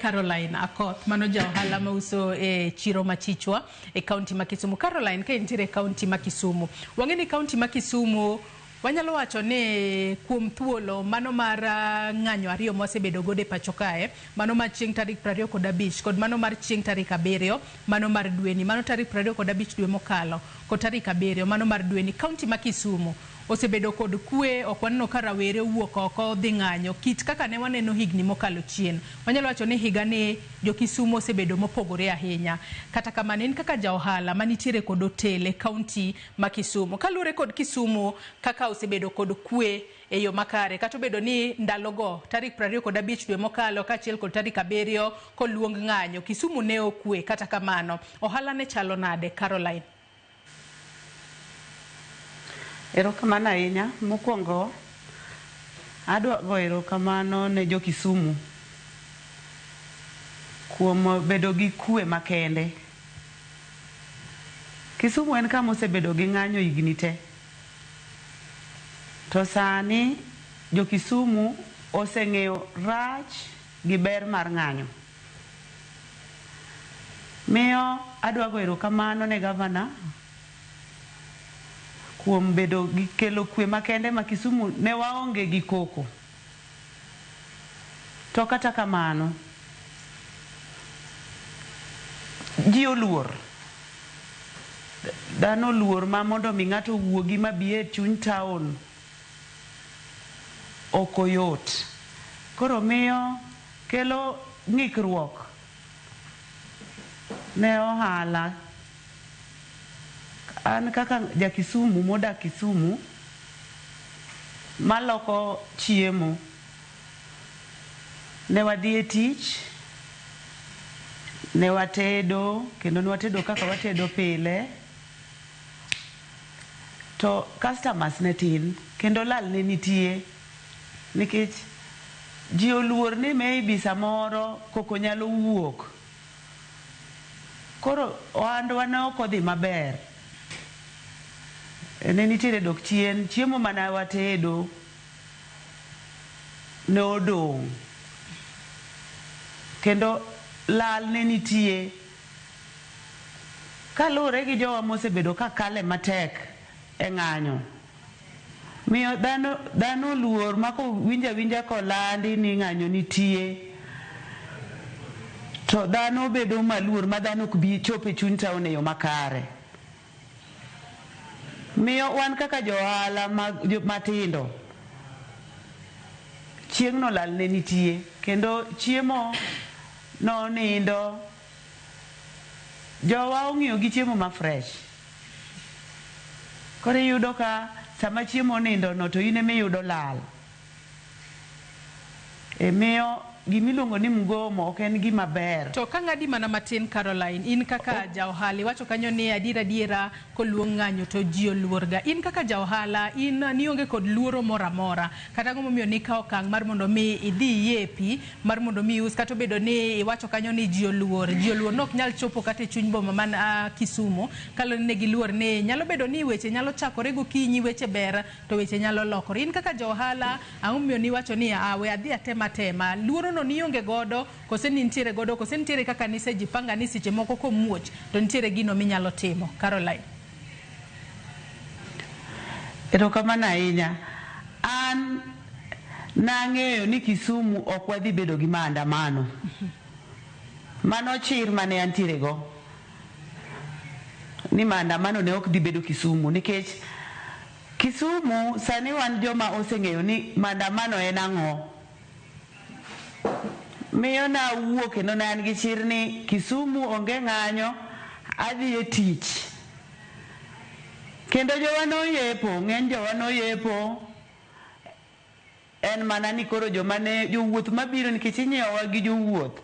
Caroline Akoth, mano ja ohala mauso e chiro ma Chichwa e kaunti ma Kisumu. Caroline, ka intiere e kaunti ma Kisumu, wang'e ni kaunti ma Kisumu wanyalo wacho ni kuom thuolo mano mar ng'anyo ariyo mwasebedo godo e pacho kae, mano mar chieng' tarik 25 kod mano mar chieng' tarik 7 mano mar dweni, mano tarik 25 dwe mokalo kod tarik 7 mano mar dweni, kaunti ma Kisumu osebedo kod kwe, ok waneno ka rawere owuok oko dhi ng'anyo kit kaka ne waneno higni mokalo chien. Wanyalo wacho ni higani jo Kisumu osebedo mopogore ahinya. Kata kamano, in kaka ja ohala manitiere kod otel e kaunti ma Kisumu, kaluwore kod Kisumu kaka osebedo kod kwe e yo makare, kata obedo ni ndalogo tarik 25 dwe mokalo kaachiel kod tarik 7 koluong ng'anyo, Kisumu ne okwe. Kata kamano, ohala ne chalo nade, Caroline? Erokamano ahinya. Mokwongo, adwa goyo erokamano ne jo Kisumu kuom bedo gi kwe makende. Kisumu en kama osebedo gi ng'anyo higni te. To sani jo Kisumu oseng'eyo rach gi ber mar ng'anyo. Miyo adwa goyo erokamano ne gavana kuom bedo gi kelo kwe makende ma Kisumu ne waonge gi koko. To kata kamano, ji oluor. Dhano oluor ma mondo mi ng'ato owuogi ma bi e chuny town ok oyot. Koro miyo kelo ng'ikruok ne ohala. An kaka ja Kisumu modak Kisumu maloko chiemo, ne wadhi e tich, ne watedo kendo ne watedo kaka watedo pile, to customers ne tin kendo lal ne nitie nikech ji oluor ni maybe samoro koko nyalo wuok. Koro ohandwa ne ok odhi maber. Ne nitiere dok chien, chiemo mane watedo ne odong'. Kendo lal ne nitie. Kaluwore gi jowa mosebedo ka kale matek e ng'anyo, miyo dhano oluor ma kowinjo awinja kolandi ni ng'anyo nitie, to dhano bedo maluor ma dhano ok bi chopo e chuny town e yo makare. Miyo wan kaka jo ohala matindo, chieng'no lal ne nitie kendo chiemo nonindo. Jowa ong'iyo gi chiemo ma fresh. Koro iyudo ka sama chiemo onindo no to in ema iyudo lal. E miyo gimiluongo ni mgomo ok en gima ber. To ka ng'adi mana matin Caroline, in kaka ja ohala iwacho kanyo ni adiera adiera koluong ng'anyo to ji oluor ga. In kaka ja ohala, in nionge kod luoro moro amora kata ang'o momiyo nikawo okang' mar mondo mi idhi iepi mar mondo mi ius, kata obedo ni iwacho kanyo ni ji oluor. Ji oluor ni ok nyal chopo kata e chuny boma man Kisumu kaluwore ni ne giluor ni nyalo bedo ni weche nyalo chakore gokinyi, weche ber to weche nyalo lokore. In kaka ja ohala, ang'o momiyo niwacho ni we adhi atema tema? Luoro no nionge godo kose nintiere godo, kose nitiere kaka nisejipanga ni seche moko komuoch to nitiere gino minyalo timo? Caroline. Erokamano ahinya. An nang'eyo ni Kisumu ok wadhi bedo gi maandamano. Mano chir mane antiere go. Ni maandamano ne ok dhi bedo Kisumu nikech Kisumu sani wan joma oseng'eyo ni maandamano en ang'o. Miyo nawuok kendo ne an gi chir ni Kisumu onge ng'anyo, adhi e tich. Kendo jowa noyepo, ng'eny jowa noyepo. En mana ni koro joma ne jowuoth mabiro nikech inyiewowa gi jowuoth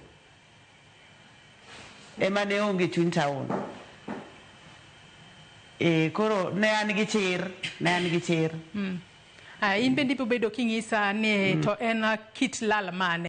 ema ne onge chuny town. E, koro ne an gi chir, ne an gi chir. In bende ibiro bedo king'isa ni to en kit lal mane?